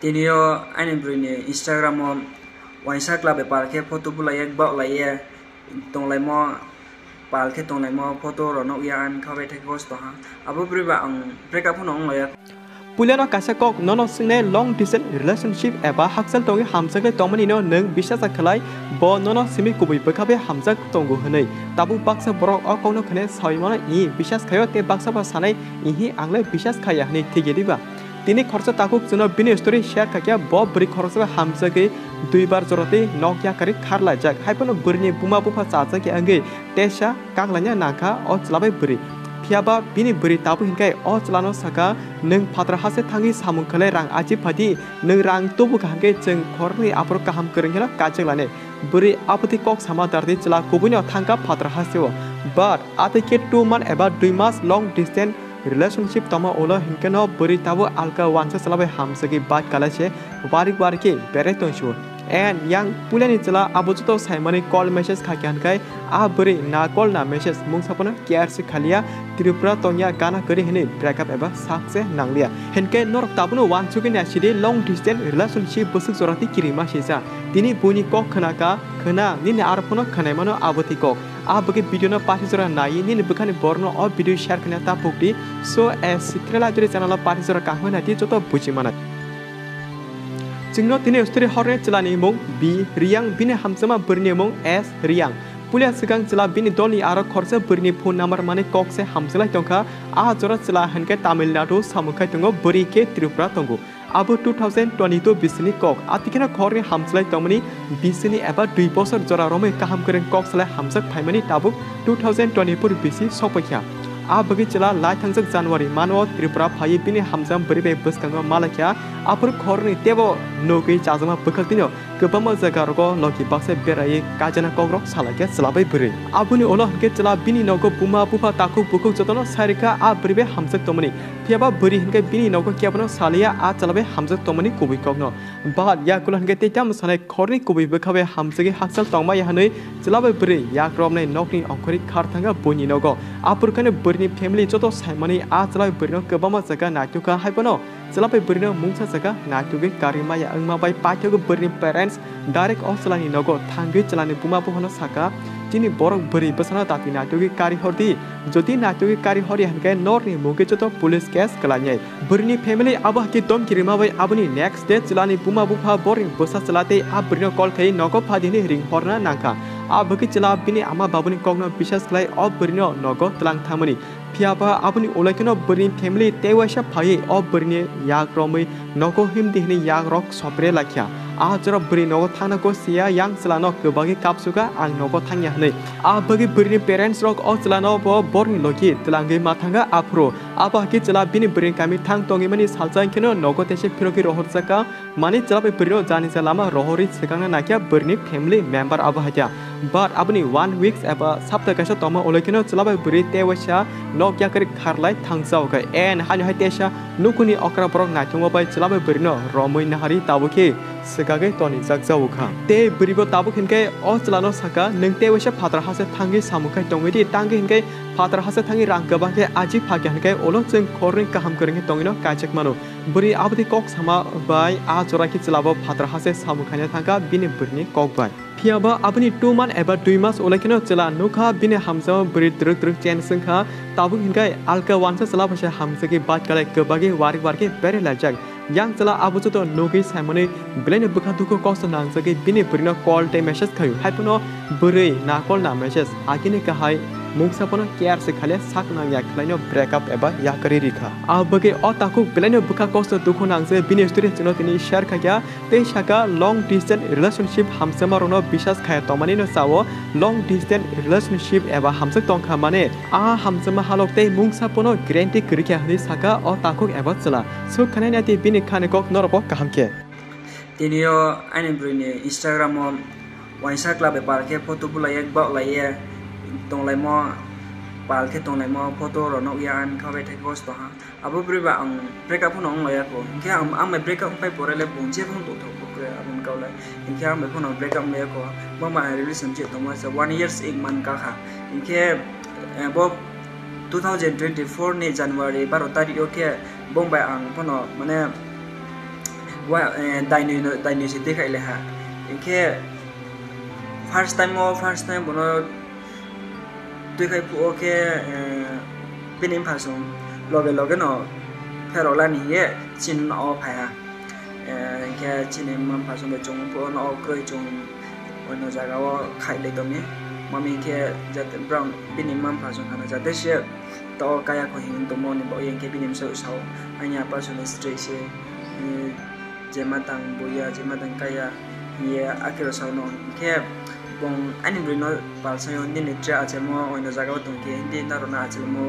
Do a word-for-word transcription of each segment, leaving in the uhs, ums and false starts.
Tini o ani bwrwi ni Instagram o waisa chwla bai pal khe photo bulai ye, gwdalai ye tonglaimo, pal khe tonglaimo photo rw nukya, ani kha baithai khe tongha. Abo bwrwi bai ang breakup phano wnglaiya. Puilano kaisa kok nono swngnai, long distance relationship eba hakchal tongwi hamjakle tongmani no nwng bisasa khlai, bo nono simi kubui bwkha bai hamjak tongo hwnwi. Tabuk baksa borok o kokno khwnai sawi mano, i bisas khaio, tei baksa ba sanai, ihi angle bisas khaiya hwnwi, thik ya diba? Tini khoroksa takhuk chwngno bini story share khaikha, bo bwrwi khoroksa bai hamjagwi duibar jora tei nok yakarwi kharlaijak. Haiphano bwrwini buma bupha chajak ya wngwi tesa kaklaina nangkha o chwla bai bwrwi. Phiyaba bini bwrwi tabuk hinkhe o chwlano sakha, "Nwng phatar hase thangwi samung khlai rang achi phadi, nwng rang tubukha hinkhe chwng khoroknwi aphuru kaham kwrwng kheno kaichak lanai." Bwrwi abotwi kok sama dardi chwla kubuino thangkha phatar hasteo. But atwi khe two month eba dui mas long distance relationship tongma ulo hinkhe no bwrwi tabuk alka wansa chwla bai hamjagwi bike kalai se warik warik khe berai tongsu. And yang puilani chwla abo joto saimani call message khaikha hinkhai a bwrwi na call na message mungsa phano care se khaliya, Tripura tongya gana kwrwi hinwi breakup eba sak se nangliya. Hinkhe norok tabukno wansugwi naisidi long distance relationship bwswk jora tei kirima sijak. Tini buini kok khwnakha, khwna nini aro phano khwnaimano abotwi kok. A bagwi video no pathi jora naiwi nini bwkhani borokno o video share khaina ta pukdi. So, a secret library channel o pathi jora kaham nai di joto buji manai. Chwngno tini story horni chwlani mung B Riyang, bini hamjakma bwrwini mung S Riyang. Puila swkang chwla bini dolni aro khoroksa bwrwini phone number mani kok se hamjaklai tongkha. A jora chwla hinkhe Tamil Nadu samung khai tongo, bwrwi khe Tripura tongo. Abo two thousand twenty-two bisini kok. Atikheno khorni hamjlai tongmani bisini eba dui bosor jora romwi kaham kwrwng kok salai hamjak phaimani tabuk two thousand twenty-four bisi sokpaikha. A bagwi chwla lai thangjak January mano Tripura phaiwi bini hamjak bwrwi bai bwskango malaikha. Aphuru khorni teibo nugwi chajakma bwkhak tino kwbangma jaga rogo logi baksa beraiwi kaijana kokrok salaikha chwla bai bwrwi. Aboni ulo hinkhe chwla bini nogo buma bupha takhuk bukhuk jotono sairikha a bwrwi bai hamjak tongmani. Phiyaba bwrwi hinkhe bini nogo kebono saliya a chwla bai hamjak tongmani kubui kokno. But yakulo hinkhe tei tamo sanai khorni kubui bwkha bai hamjagwi hakchal tongmaya hwnwi chwla bai bwrwi yak romnai nokni ongkhorwi khar thangkha buini nogo. Aphuru khaino bwrwini family joto saimani a chwla bai bwrwino kwbangma jaga naithokha, haiphano chwla bai bwrwino mungsa jaga naithogwi karwi maya wngma bai paithogwi bwrwini parents direct o chwlani nogo thangwi chwlani buma buphano sakha, "Chini borok bwrwi bwsano dapi naithogwi kari hordi, jodi naithogwi kari horya hinkhe norni mungwi joto police case kwlainai." Bwrwini family abo hakhe domki rima bai aboni next day chwlani buma bupha borni bwsa chwla tei a bwrwino call khai nogo phadi hwnwi ring horna nangkha. A bagwi chwla bini ama babuni kokno bisas khlai o bwrwino nogo twlang thangmani. Phiyaba aboni ulo kheno bwrwini family tei waisa phaiwi o bwrwini yak romwi nogo himdi hwnwi yak rok sopre laikha. A jora bwrwi nogo thangna gosiya yang chwlano kwbangwi kapsukha, "Ang nogo thangya," hwnwi. A bagwi bwrwini parents rok o chwlano bo borni logi twlangwi ma thangkha aphuru. Abo hakhe chwla bini bwrwini kami thang tongwi mani salsa wngkheno nogo teisa phirogwi rohorjakha. Mani chwla bai bwrwino janisa lama rohorwi swkangna naikha bwrwini family member abo hakhe. But aboni one weeks eba sapta kaisa tongma ulo kheno chwla bai bwrwi tei waisa nok yakarwi kharlai thangjaokha. And haino hai teisa nukhungni okra borok naithokma bai chwla bai bwrwino romwi naharwi tabukhe swkagwi tonijak jaokha. Tei bwrwibo tabuk hinkhe o chwlano sakha, "Nwng tei waisa phatar hase thangwi samung khai tongwi di, tangwi hinkhe phatar hase thangwi rang kwbang khe aji phakya hinkhe ulo chwng khorni kaham kwrwng khe tongwino kaichak mano." Bwrwi aboni kok sama bai a jora khe chwlabo phatar hase samung khaina thangkha bini bwrwini kok bai. Phiyaba aboni two month eba dui mas ulo kheno chwla nukha bini hamjakma bwrwi twrwk twrwk change wngkha. Tabuk hinkhe alka wansa chwla bai se hamjagwi bike kalai kwbagwi warik warik khe berai laijak. Yang chwla abo joto nugwi saimani belaino bwkha dukhu kosto nangjagwi bini bwrwino call tei message khaio. Haiphano bwrwi na call na message, agini kahai mungsa phano care se khalia sak nangya khlaino breakup eba yakarwi rikha. A bagwi o takhuk belaino bwkha kosto dukhu nangjagwi bini story chwngno tini share khaikha. Tei saka, long distance relationship hamjakmarokno bisas khaya tongmani no chao, long distance relationship eba hamjak tongkha mane, a hamjakma halok tei mungsa pono guarantee kwrwi kha hwnwi saka o takhuk eba chwla. Swk khanai nai tei bini khani kok norokbo kaham khe. Tini o ani bwrwini Instagram o waisa chwla bai pal khe photo bulai ye, gwdalai ye tonglaimo, pal khe tonglaimo photo rok nukya, ani kha bai thai kosto ha. Abo bwrwi ba ang break up phano wng laiya kho. Hinkhe ang, ang bai break up wngpai pore le bo je phano tongthok kho khe aboni kau le. Hinkhe ang bai phano break up wng laiya kho. Bo bai ang relationship tongma se one years ek man ka kha. Hinkhe, eh, bo two thousand twenty-four ni January baro tarik o khe bo bai ang phano mane Wa, eh, dainwi no, dainwi se twi khai le ha. Hinkhe first time o, first time bono twi khai phuo khe, eh, bini bupha chwng loge loge no pherok lani hiye chini no o phai ha. Eh, hinkhe chini mama bupha chwng bai chwng phuo no o kwrwi chwng oino jaga o khai le tongni. Mami hinkhe jate borok bini mama bupha chwng hano jate se to kaya kho hinwi tongmo ni bo hinkhe bini bwsai sao ani apa chwngno stress se, eh, je matang buya, je matang kaya, hiye akhe rw sao no. Hinkhe bong ani bwrwi no palsao nini tre achemo oino jaga o tongkhe, hindi norok no achelmo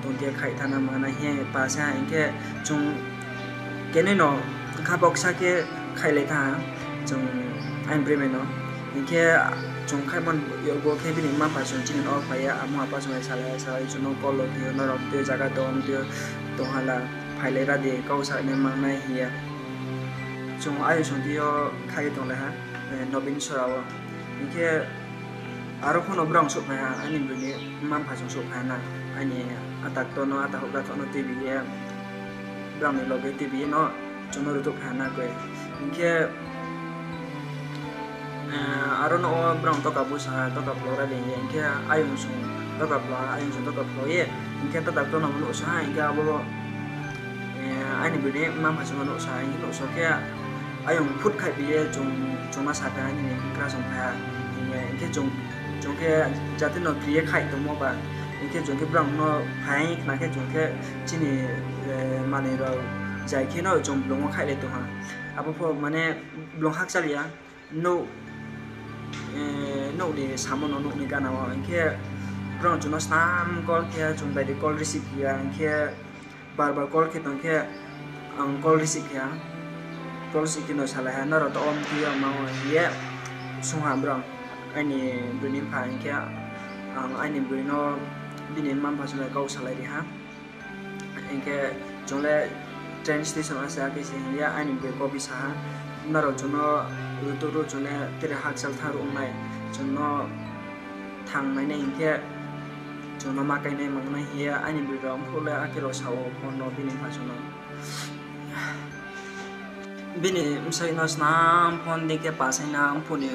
tongkhe khai thana mana hiye palsa hinkhe chwng kenwi no kha boksa khe khai lai tha chwng ani bwrwi bai no. Hinkhe chwng khai man yogo khe bini mama bupha chwng chini no phaiya, amo apa chwng salai salai chwngno call o phio norok tei jaga tong tei tong hala. Phailai radi kok sakni mangnai hiya. Chwng ayuk songtwi o khai tonglai ha, eh, Nobin Sora o. Hinkhe aro phano borok sok phai ha, ani bwrwini mama bupha chwng sok phai ha na. Ani atak tono, atak hokra tono twibiye, borokni loge twibiye no chwngno rwtuk phai ha na khe. Hinkhe Eh, aro no o borok toka busa, toka phlora de, hinkhe ayung song toka phla, ayung song toka phloye, hinkhe toka tono nusa, hinkhe abo, eh, ani bini mama song nusa, hinkhe nusa khe ayung phut khai biye chwng, chwngma saka ani bini kwkra song kha, hinkhe chwng, chwng khe jati no kriye khai tongmo ba, hinkhe chwng khe borok no phai khna khe chwng khe chini, eh, manwi rok jai khe no chwng bolongo khai lai tongha, abo pho mane bolong hakchal ya. Nuk, eh, nukni samono, nukni gana o, hinkhe borok chwngno snam call khe, chwng bai di call receive khe ya, hinkhe bar bar call khe tong khe ang call receive khe ya, call receive khe no salai ha, norok to om khe ya, ma o, hiye songha borok, ani bwrwini bupha, hinkhe ang ani bwrwino bini mama bupha chwng bai kok salai ri ha. Hinkhe chwng le train station o se, hakhe se hiya ani bwrwi kok bai saha, norok chwngno rwtwk rw, chwng le tere hakchal thang rw wngnai, chwngno thang nainai hinkhe chwngno ma kainai mangnai hiya ani bwrwi rok, buphuru le hakhe rw sao phone no bini bupha chwngno. Bini bwsai no snam phone di khe pasaina, buphuruni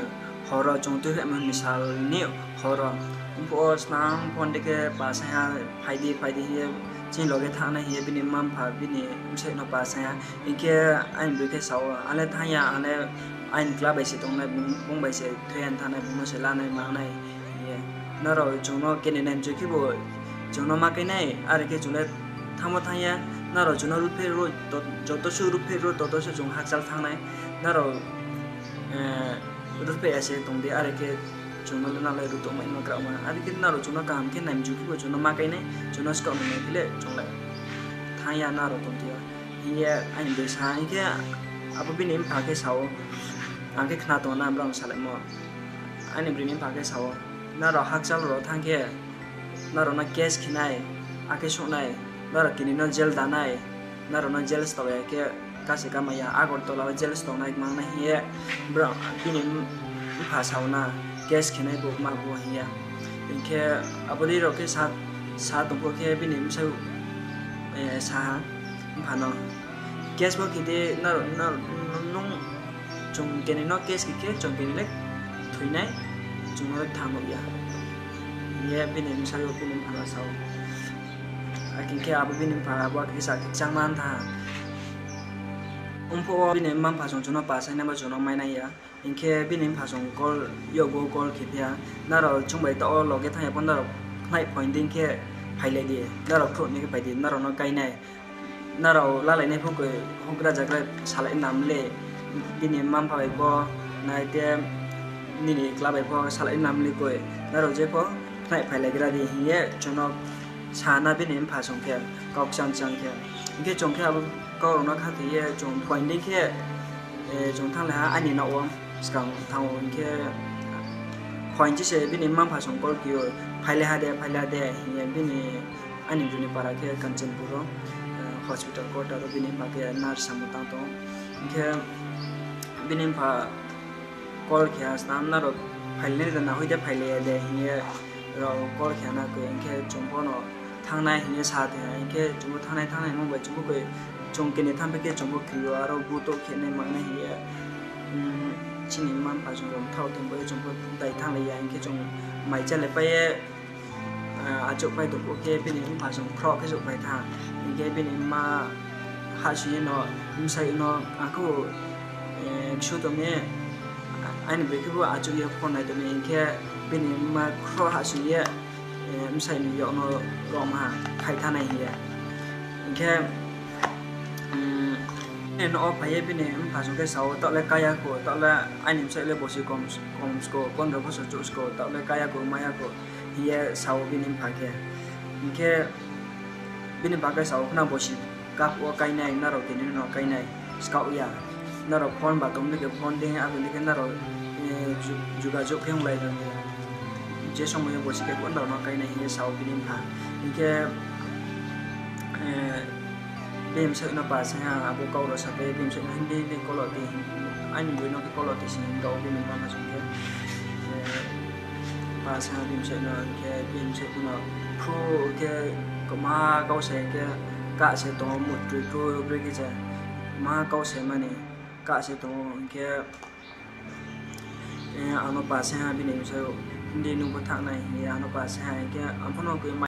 horo chwng twi phaimani salni horo. Buphuo snam phone di khe pasaia, phaidi, phaidi hiye chini loge thangnai hiye bini mama bupha bini bwsai no pasaia. Hinkhe ani bwrwi khe sao, "Ang le thangya, ang le ani chwla bai se tongnai, bung, bung bai se thwiya thangnai, bung no se lanai manai." Hiye norok chwngno kene nai mchwi khe bo chwngno ma kainai, are khe chwng le thangbo thangya, norok chwngno ruphe rw, to-, joto se ruphe rw, toto se chwng hakchal thangnai, norok, eh, ruphe ya se tong di, are khe chwngno le nalai rw tongmani ma kwrak ma, are khe norok chwngno kaham khe nai mchwi khe bo chwngno ma kainai, chwngno swkang nai khe le chwng le thangya norok tong di. Hiye ani bwrwi sa, hinkhe abo bini bupha khe sao, ang khe khna tongo na borok salaimo. Ani bwrwini bupha khe sao, "Norok hakchal rw thang khe norokno case khinai, akhe suknai, norok kinino jail danai, norokno jail stobai khe kasi kamaya, Agartala o jail stongnai mangnai," hiye borok bini bupha sao na, "Case khinai bo ma bo," hiya. Hinkhe aboni rok khe sa, sa tongkho khe bini bwsai, eh, saha buphano, "Case bo khidi, nor-, nor-, nung chwng kene no case khe khe chwng kene le thwinai, chwng no thang nukya." Hiye bini bwsai o bini buphano sao. Hakhe khe abo bini bupha abo hakhe sa khe changma wngkha. Umphuru bini mama bupha chwng chwngno pasaina bo chwngno mainaiya. Hinkhe bini bupha chwng call, yogo call khe phiya, "Norok chwng bai to o loge thangya phano norok khnai phoinding khe phailai di, norok khruhni khe phaidi, norokno kainai, norok lalainai phukwi hokra jagra salai nam le, bini mama bupha bai pho nai te nini chwla bai pho salai nam le koi, norok je pho khnai phailai gra di," hiye chwngno sana bini bupha chwng khe kok chang chang khe. Hinkhe chwng khe abo kokrokno kha khe ye chwng phoinding khe, eh, chwng thang lai ha ani nogo swkang thango hinkhe phoinchi se bini mama bupha chwng call khe o, "Phailai ha de, phailai ha de," hiye bini ani bwrwini para khe Kanchanpur o, eh, hospital quarter o bini bupha khe nurse samo tang tongo. Hinkhe bini bupha call khe ha, "Swnam norok phailai de, nahoi de phailai ya de," hiye rok call khe na khe, hinkhe chwng bono thangnai hiye sa tongya, hinkhe chwngbo thangnai thangnai wng bai chwngbo khe Chwng kene thampai khe chwngbo krio, aro buto khenai mangnai hiye, mm, chini mma mpha chwng romthao tongbai chwngbo dai thanglaiya, hinkhe chwng mai chalaipai ye, ah, achuk pai tongkhe bini mpha chwng khorok khe chuk pai tha, hinkhe bini mma hachwiyeno bwsai no aku, eh, ksu tongni, ani bwrwi khe bo achuk ye phone nai tongni, hinkhe bini mma khorok hachwi ye, eh, bwsai ni yok no rom ha khai thanai hiye. Hinkhe, mm, bini no phaiye bini mpha chwng khe sao, "Tole kaya ko, tole ani bwsai le bosi kom, kom sko, pondro bosor chuk sko, tole kaya ko, maya ko," hiye sao bini mpha khe. Hinkhe bini bagwi sao khna bosi kap o kainai, norok tini no kainai, skau ya. Norok phone ba tongni khe phone ding, aboni khe norok, eh, ju-, jugajug khe wng lai rwdi. Je somoyo bosi khe phone rok no kainai hinkhe sao bini mpha. Hinkhe, eh, bini bwsai no pa se ha abo kok rok sapai bini bwsai no hindi hindi kolo di, ani bwrwi no khe kolo di se hinwi rw bini mama song khe, eh, pa se ha bini bwsai no hinkhe bini bwsai no phu khe kwma kok se khe kah se tongo mutwi phu bwrwi khe je ma kok se mani. Kah se tongo, hinkhe, eh, ano pa se ha bini bwsai hindi nungbo thaknai hinkhe ano pa se ha hinkhe ang phano khe